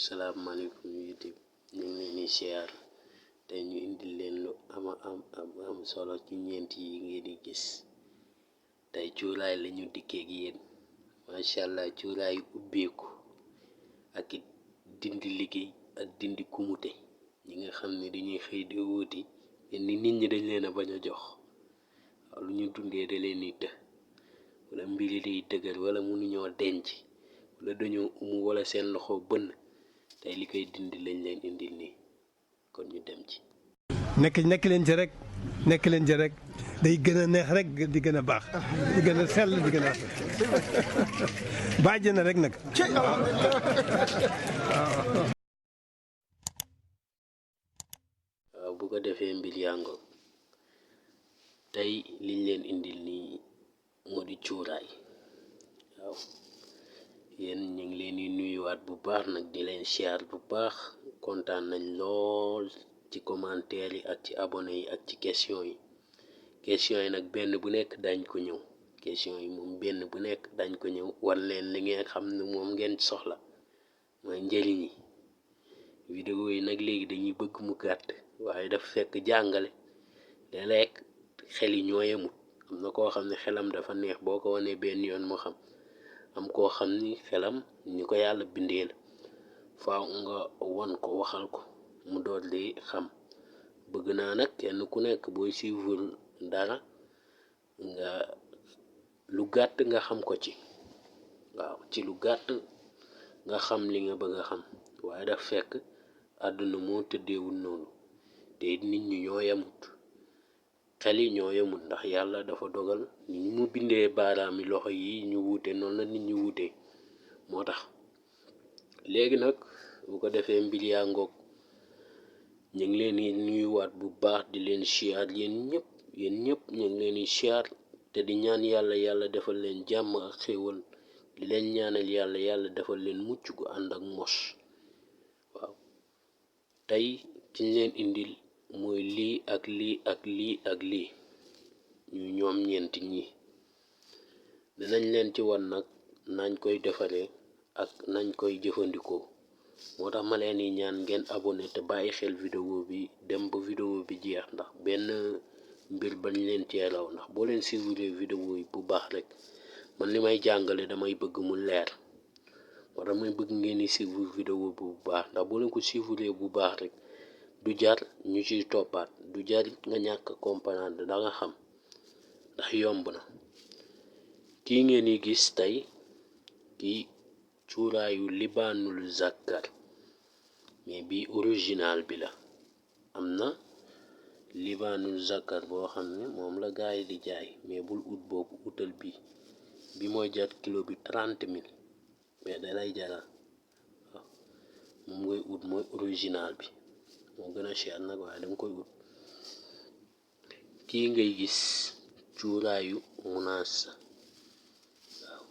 Salaamaaleykum YouTube ñu ngi leen di siyaar tey ñu indil leen lu am solo ci ñeent yi ngeen di gis tey cuuraay lañu dikkee ak yéen macha allah cuuraay ubbeeku ak it dindi liggéey ak dindi kumute ñi nga xam ne dañuy xëy di wuuti ni nit ñi dañ leen a bañ a jox waaw lu ñu dundee da leen di të wala mbiri day dëgër wala mënuñoo denc wala dañoo wala seen loxo bënn tey li koy dindi lañ leen indil nii kon ñu dem ci. nekk leen ci rek day gën a neex rek di gën a baax di gën a sell di gën a bàjj na rek nag. waaw bu ko defee mbir yango tey liñ leen indil nii moo di cuuraay waaw yéen ñu ngi leen di nuyuwaat bu baax nag di leen siyaar bu baax kontaan nañ lool ci commentaire yi ak ci abonné yi ak ci question yi nag benn bu nekk dañ ko ñëw question yi moom benn bu nekk dañ ko ñëw war leen li ngeen xam ne moom ngeen soxla mooy njëriñ yi vidéo yi nag léegi dañuy bëgg mu gàtt waaye dafa fekk jàngale léeg-léeg xel yi ñoo yemut am na koo xam ne xelam dafa neex boo ko wanee benn yoon moo xam am koo xam ni xelam ni ko yàlla bindee la faaw nga won ko waxal ko mu doon di xam bëgg naa nag kenn ku nekk booy suivre dara nga lu gàtt nga xam ko ci waaw ci lu gàtt nga xam li nga bëgg a xam waaye daf fekk àdduna moo tëddeewul noonu te it nit ñi ñoo yemut xel yi ñoo yemut ndax yàlla dafa dogal ni mu bindee baaraami loxo yi ñu wuute noonu la nit ñi wuute moo tax léegi nag bu ko defee mbir yaa ngoog ñu ngi leen di nuyuwaat bu baax di leen siyaar yéen ñëpp ñu ngi leen di siyaar te di ñaan yàlla defal leen jàmm ak xéewal di leen ñaanal yàlla defal leen mucc gu ànd ak mos waaw tey ci leen indil mooy lii ak lii ak lii ak lii ñu ñoom ñeent ñi dinañ leen ci wan nag nañ koy defaree ak nañ koy jëfandikoo moo tax ma leen di ñaan ngeen abonné te bàyyi xel vidéo bi dem ba vidéo bi jeex ndax benn mbir bañ leen cee raw ndax boo leen suivre vidéo yi bu baax rek man li may jàngale damay bëgg mu leer moo tax may bëgg ngeen di suivre vidéo bi bu baax ndax boo leen ko suivre bu baax rek du jar ñu ciy toppaat du jar nga ñàkk comprendre da nga xam ndax yomb na kii ngeen di gis tey kii cuuraayu libaanul zakkar mais bi original bi la am na libaanul zakkar boo xam ne moom la gaay di jaay mais bul ut boobu utal bi mooy jar kilo bi 30 000 mais da lay jaral waaw moom ngay ut mooy original bi moo gën a cher nag waaye danga koy ut kii ngay gis cuuraayu munaasa waaw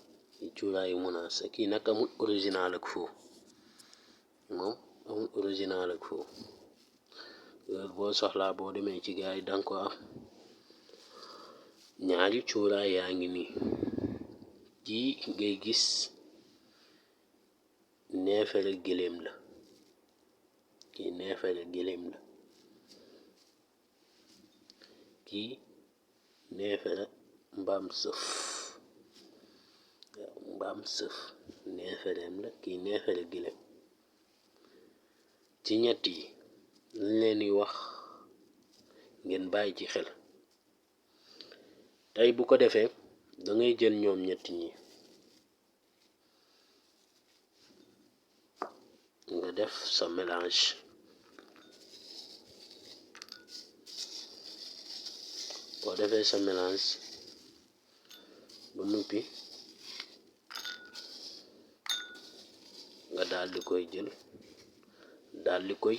cuuraayu munaasa kii nag amul original ak foofu moom amul original ak foofu boo soxlaa boo demee ci gaay danga ko am ñaari cuuraay yaa ngi nii kii ngay gis neefere gëléem la kii neefere gëléem la kii neefere mbaam sëf neefereem la kii neefere gëléem ci ñett yi lañ leen di wax ngeen bàyyi ci xel tey bu ko defee dangay jël ñoom ñett ñi nga def sa mélange boo defee sa mélange ba noppi nga daal di koy jël daal di koy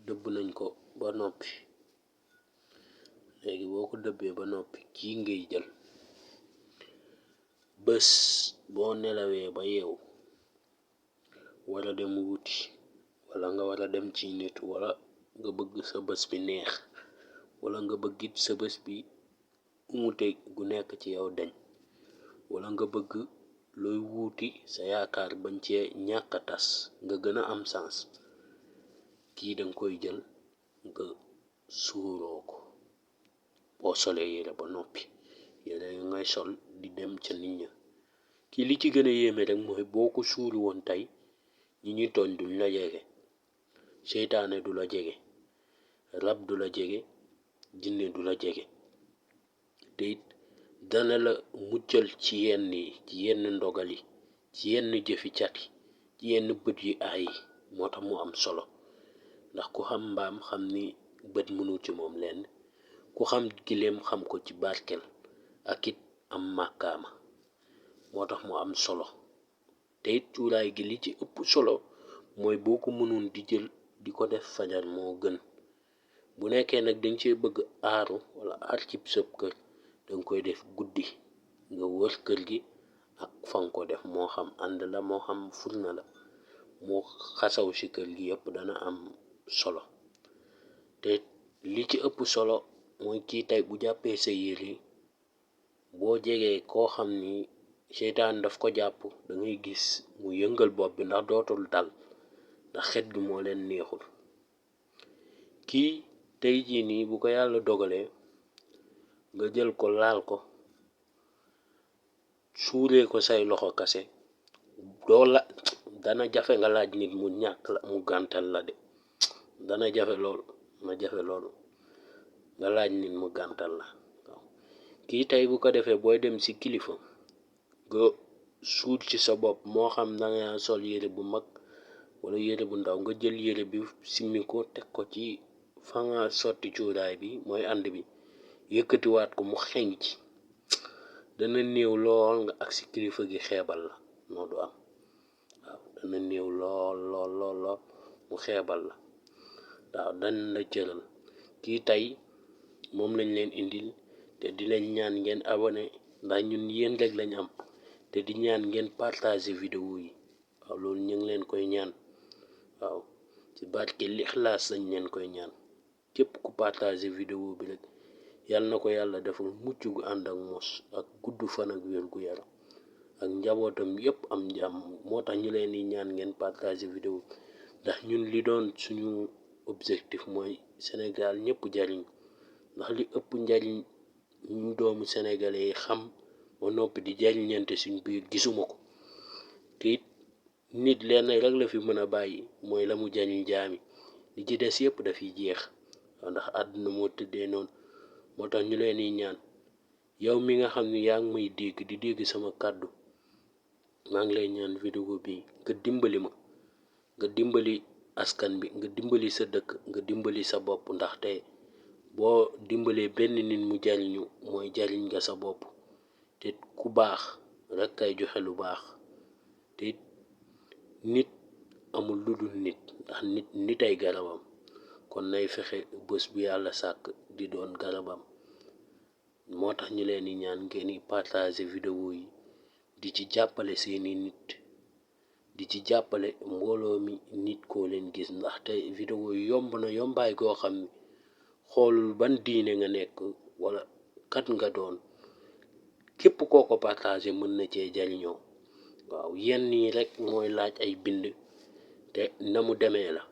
dëbb nañ ko ba noppi léegi boo ko dëbbee ba noppi kii ngay jël bés boo nelawee ba yeewu wala dem wuti wala nga war a dem ci nit wala nga bëgg sa bés bi neex wala nga bëgg it sa bés bi umute gu nekk ci yow dañ wala nga bëgg looy wuuti sa yaakaar bañ cee ñàkk a tas nga gën a am sens kii danga koy jël nga suuroo ko boo solee yére ba noppi yére yu ngay sol di dem ca nit ña kii li ci gën a yéeme rek mooy boo ko suuri woon tey ñi ñuy tooñ duñ la jege seytaane du la jege rab du la jege jinne du la jege te it dana la muccal ci yenn ndogal yi ci yenn jëfi cat yi ci yenn bët yi aay yi moo tax mu am solo ndax ku xam mbaam xam ni bët mënu ci moom lenn ku xam gileem xam ko ci barkel ak it am màkkaama moo tax mu am solo te it cuuraay gi li ci ëpp solo mooy boo ko mënoon di jël di ko def fajar moo gën bu nekkee nag dañ cee bëgg aaru wala aar ci sëb kër danga koy def guddi nga wër kër gi ak fan ko def moo xam ànd la moo xam furna la moo xasaw ci kër gi yëpp dana am solo te li ci ëpp solo mooy kii tey bu jàppee sa yére boo jegee koo xam ni seytaan daf ko jàpp da ngay gis mu yëngal bopp bi ndax dootul dal ndax xet gi moo leen neexul kii tey jii nii bu ko yàlla dogalee nga jël ko laal ko suuree ko say loxo kase doo la dana jafe nga laaj nit mu ñàkk la mu gàntal la de dana jafe lool nga laaj nit mu gàntal la waaw kii tey bu ko defee booy dem ci kilifa nga suur ci sa bopp moo xam danga sol yére bu mag wala yére bu ndaw nga jël yére bi simmi ko teg ko ci fa nga sotti cuuraay bi mooy ànd bi yëkkatiwaat ko mu xeeñ ci dana néew lool nga ak ci kilifa gi xeebal la noo du am waaw dana néew lool mu xeebal la waaw dan la cëral kii tey moom lañ leen indil te di leen ñaan ngeen abonné ndax ñun yéen rek lañ am te di ñaan ngeen partager vidéo yi waaw loolu ñu ngi leen koy ñaan waaw ci barke l'Ikhlaas lañ leen koy ñaan képp ku partager vidéo bi rek yàlla na ko yàlla defal mucc gu ànd ak mos ak gudd fan ak wér gu yaram ak njabootam yépp am jàmm moo tax ñu leen di ñaan ngeen partager vidéo ndax ñun li doon suñu objectif mooy Sénégal ñëpp jariñ ndax li ëpp njariñ ñu doomu sénégalais yi xam ba noppi di jariñante suñ biir gisuma ko te it nit lenn rek la fi mën a bàyyi mooy la mu jariñ jaami li ci des yépp dafiy jeex waaw ndax àdduna moo tëddee noonu moo tax ñu leen di ñaan yow mi nga xam ne yaa ngi may dégg di dégg sama kàddu maa ngi lay ñaan vidéo bi nga dimbali ma nga dimbali askan bi nga dimbali sa dëkk nga dimbali sa bopp ndaxte boo dimbalee benn nit mu jariñu mooy jariñ nga sa bopp te ku baax rek kay joxe lu baax te nit amul lu dul nit ndax nit ay garabam kon nay fexe bés bu yàlla sàkk di doon garabam moo tax ñu leen di ñaan ngeen di partager vidéo yi di ci jàppale seeni nit di ci jàppale mbooloo mi nit koo leen gis ndaxte vidéo yi yomb na yombaay goo xam ne xoolul ban diine nga nekk wala kat nga doon képp koo ko partagé mën na cee jariñoo waaw yenn yi rek mooy laaj ay bind te na mu demee la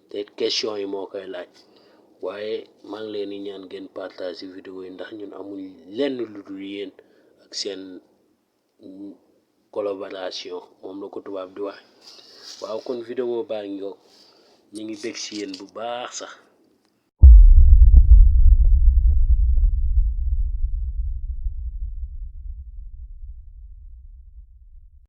te question yi moo koy laaj waaye maa ngi leen di ñaan ngeen partagé vidéo yi ndax ñun amul lenn lu dul yéen ak seen collaboration moom la ko tubaab di wax waaw kon vidéo baa ngi ñu ngi bég si yéen bu baax sax